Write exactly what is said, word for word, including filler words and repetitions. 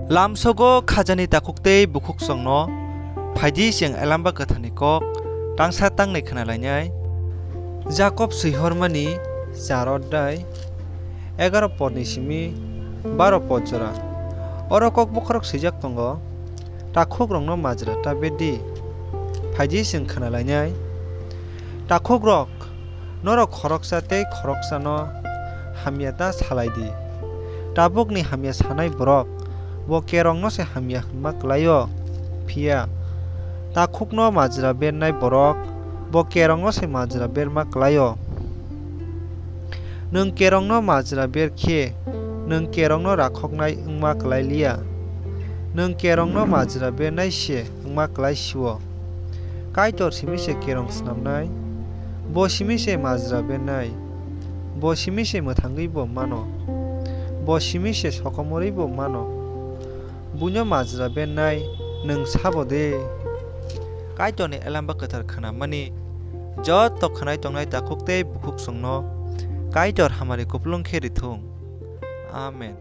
Lamsogo khajani takhuk tei bukhuk chwngno phaidi chwng Elamba Kwtharni kok tangsa tangnai khna lainai. Jakob swihormani char odhai egaro podni simi baro pod jora. Oro kok bokhorok swijak tongo, "Takhukrokno majra ta ber di." Phaidi chwng khna lainai. Takhukrok, norok khoroksa tei khoroksano hamya ta salai di. Tabukni hamya sanai borok bo kerongno se hamya hwnma kwlaio, phiya takhukno majra bernai borok bo kerongno se majra berma kwlaio. Nwng kerongno majra ber khe nwng kerongno rakhoknai wngma kwlai liya, nwng kerongno majra bernai se wngma kwlai sio. Kaitor simi se kerong snamnai, bo simi se majra bernai, bo simi se mwthangwi bo mano, bo simi se sokomorwi bo mano. Buino majra bernai nwng sabo de? Kaitorni Elamba Kwthar khnamani joto khwnai tongnai takhuk tei bukhuk chwngno Kaitor hamari kupulung khe rithung. Amen.